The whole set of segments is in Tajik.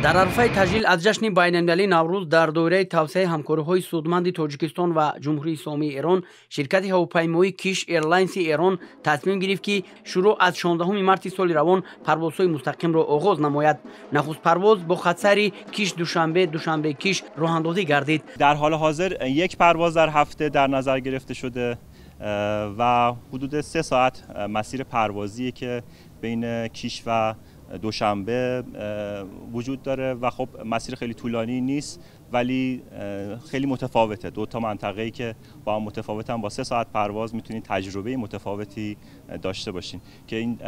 Дар арафаи таҷлил аз ҷашни байналмилалии Наврӯз дар доираи тавсеаи ҳамкориҳои судманди Тоҷикистон ва Ҷумҳурии Исломии Эрон, ширкати ҳавопаймоии Киш Эйрлайнси Эрон тасмим гирифт, ки шурӯъ аз 16 марти соли равон парвозҳои мустақимро оғоз намояд. Нахуст парвоз бо хатсайри Киш Душанбе, Душанбе Киш роҳандозӣ гардид. Дар ҳоли ҳозир як парвоз дар ҳафта дар назар гирифта шуда ва ҳудуди 3 соат масири парвозие ки бین Киш ва دوشنبه وجود داره و خب مسیر خیلی طولانی نیست ولی خیلی متفاوته. دو تا منطقه‌ای که با هم متفاوتن، با 3 ساعت پرواز میتونید تجربه متفاوتی داشته باشین که این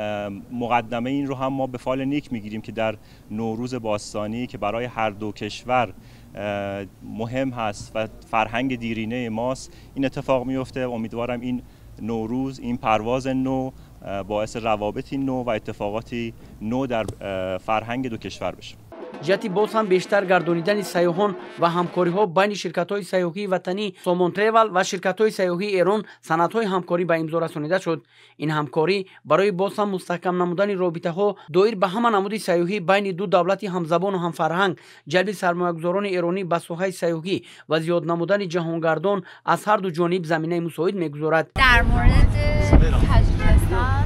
مقدمه این رو هم ما به فال نیک میگیریم که در نوروز باستانی که برای هر دو کشور مهم هست و فرهنگ دیرینه ماست این اتفاق میفته. امیدوارم این نوروز، این پرواز نو باعث روابطی نو و اتفاقاتی نو در فرهنگ دو کشور بشه. ҷиҳати боз ҳам бештар гардонидани сайёҳон ва ҳамкориҳо байни ширкатҳои сайёҳии ватанӣ Сомон Тревел ва ширкатҳои сайёҳии Эрон санадҳои ҳамкорӣ ба имзо расонида шуд. Ин ҳамкорӣ барои боз ҳам мустаҳкам намудани робитаҳо доир ба ҳама намуди сайёҳӣ байни ду давлати ҳамзабону ҳамфарҳанг, ҷалби сармоягузорони эронӣ ба соҳаи сайёҳӣ ва зиёд намудани ҷаҳонгардон аз ҳар ду ҷониб заминаи мусоид мегузорад. Дар мавриди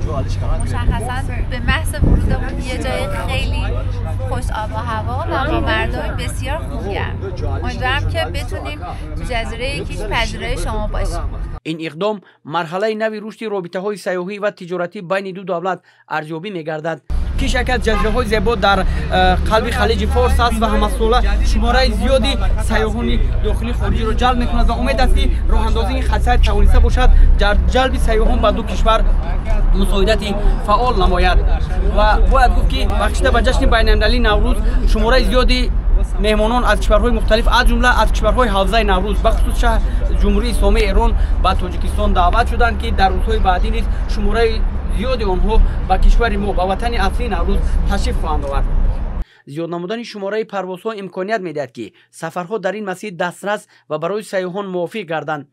Тоҷикистон مشخصا به محض ورودمون یه جای خیلی خوش آب و هوا و با مردم بسیار خوبگرم. امیدوارم که بتونیم تو جزیره کیش پذیرای شما باشیم. Ин иқдом марҳалаи нави рушди робитаҳои сайёҳӣ ва тиҷоратӣ байни ду давлат арзёбӣ мегардад. Киш яке аз ҷазираҳои зебо дар қалби Халиҷи Форс аст ва ҳамасола шумораи зиёди сайёҳони дохили хориҷиро ҷалб мекунад ва умед аст, ки роҳандозии ин хатсайр тавониста бошад дар ҷалби сайёҳон ба ду кишвар мусоидати фаъол намояд. Ва бояд гуфт, ки бахшида ба ҷашни байналмилалии Наврӯз шумораи зиёди меҳмонон аз кишварҳои мухталиф, аз ҷумла аз кишварҳои ҳавзаи Наврӯз, бахусус шаҳр Ҷумҳурии Исломии Эрон, ба Тоҷикистон даъват шуданд, ки дар рӯзҳои баъдӣ низ шумораи зиёди онҳо ба кишвари мо, ба ватани аслии Наврӯз ташриф хоҳанд овард. Зиёд намудани шумораи парвозҳо имконият медиҳад, ки сафарҳо дар ин масир дастрас ва барои сайёҳон мувофиқ гарданд.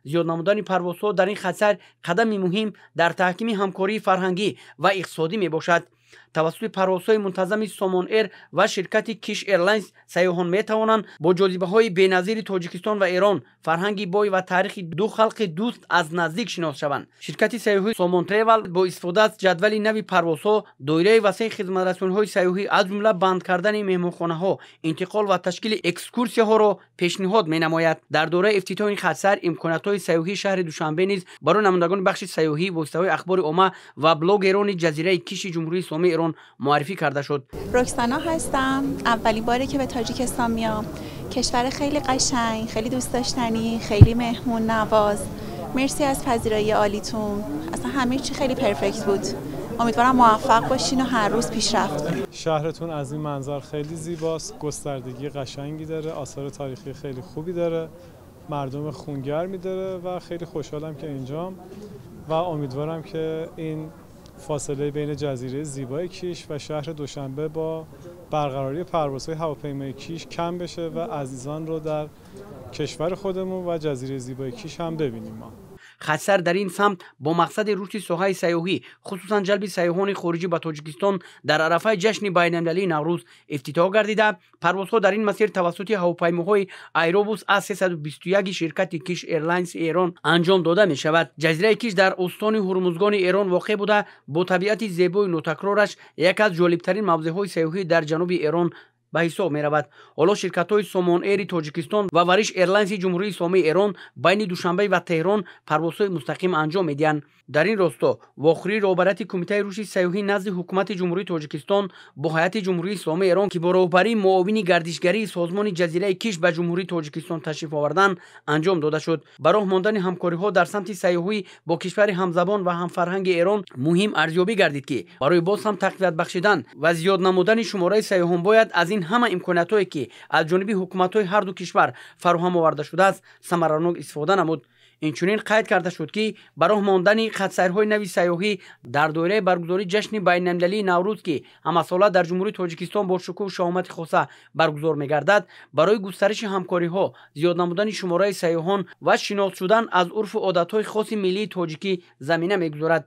Зиёд намудани парвозҳо дар ин хатсайр қадами муҳим дар таҳкими ҳамкории фарҳангӣ ва иқтисодӣ мебошад. Тавассути парвозҳои мунтазами Сомон Эйр ва ширкати Киш Эйрлайнс сайёҳон метавонанд бо ҷозибаҳои беназири Тоҷикистон ва Эрон, фарҳанги бой ва таърихи ду халқи дӯст аз наздик шинос шаванд. Ширкати сайёҳии Сомон Тревел бо истифода аз ҷадвали нави парвозҳо доираи васеи хизматрасониҳои сайёҳӣ, аз ҷумла банд кардани меҳмонхонаҳо, интиқол ва ташкили экскурсияҳоро пешниҳод менамояд. Дар доираи ифтитоҳи ин хатсайр имкониятҳои сайёҳии шаҳри Душанбе низ барои намояндагони бахши сайёҳӣ, воситаҳои ахбори омма ва блогерони ҷазираи Киши Ҷумҳурии Исломии Эрон муаррифӣ карда шуд. رکسانا هستم. اولین باره که به تاجیکستان میام. کشور خیلی قشنگ، خیلی دوست داشتنی، خیلی مهمون نواز. مرسی از پذیرایی عالیتون. اصلا همه چی خیلی perfect بود. امیدوارم موفق باشین و هر روز پیشرفت کنین. شهرتون از این منظر خیلی زیباست، گستردگی قشنگی داره، آثار تاریخی خیلی خوبی داره، مردم خونگرمی داره و خیلی خوشحالم که اینجام و امیدوارم که این فاصله بین جزیره زیبای کیش و شهر دوشنبه با برقراری پروازهای هواپیمای کیش کم بشه و عزیزان رو در کشور خودمون و جزیره زیبای کیش هم ببینیم ما. Хатсайр дар ин самт бо мақсади рушди соҳаи сайёҳӣ, хусусан ҷалби сайёҳони хориҷӣ ба Тоҷикистон дар арафаи ҷашни байналмилалии Наврӯз ифтитоҳ гардида, парвозҳо дар ин масир тавассути ҳавопаймоҳои Айробус А321 ширкати Киш Эйрлайнс Эрон анҷом дода мешавад. Ҷазираи Киш дар устони Ҳурмузгони Эрон воқеъ буда, бо табиати зебои нотакрораш яке аз ҷолибтарин мавзеъҳои сайёҳӣ дар ҷануби Эрон ба ҳисоб меравад. Ҳоло ширкатҳои Сомон Эйри Тоҷикистон ва Вариш Эйрлайнси Ҷумҳурии Исломии Эрон байни Душанбе ва Теҳрон парвозҳои мустақим анҷом медиҳанд. Дар ин росто вохӯрии роҳбарияти Кумитаи рушди сайёҳӣ назди Ҳукумати Ҷумҳурии Тоҷикистон бо ҳайати Ҷумҳурии Исломии Эрон, ки бо роҳбарии муовини гардишгарии созмони ҷазираи Киш ба Ҷумҳурии Тоҷикистон ташриф овардан, анҷом дода шуд. Ба роҳ мондани ҳамкориҳо дар самти сайёҳӣ бо кишвари ҳамзабон ва ҳамфарҳанги Эрон муҳим арзёбӣ гардид, ки барои боз ҳам тақвият бахшидан ва зиёд намудани шумораи сайёҳон бояд аз ин ҳама имкониятҳое, ки аз ҷониби ҳукуматҳои ҳар ду кишвар фароҳам оварда шудааст, самаранок истифода намуд. Инчунин қайд карда шуд, ки ба роҳ мондани хатсайрҳои нави сайёҳӣ дар доираи баргузории ҷашни байналмилалии Наврӯз, ки ҳамасола дар Ҷумҳурии Тоҷикистон бо шукӯҳу шаҳомати хоса баргузор мегардад, барои густариши ҳамкориҳо, зиёд намудани шумораи сайёҳон ва шинос шудан аз урфу одатҳои хоси миллии тоҷикӣ замина мегузорад.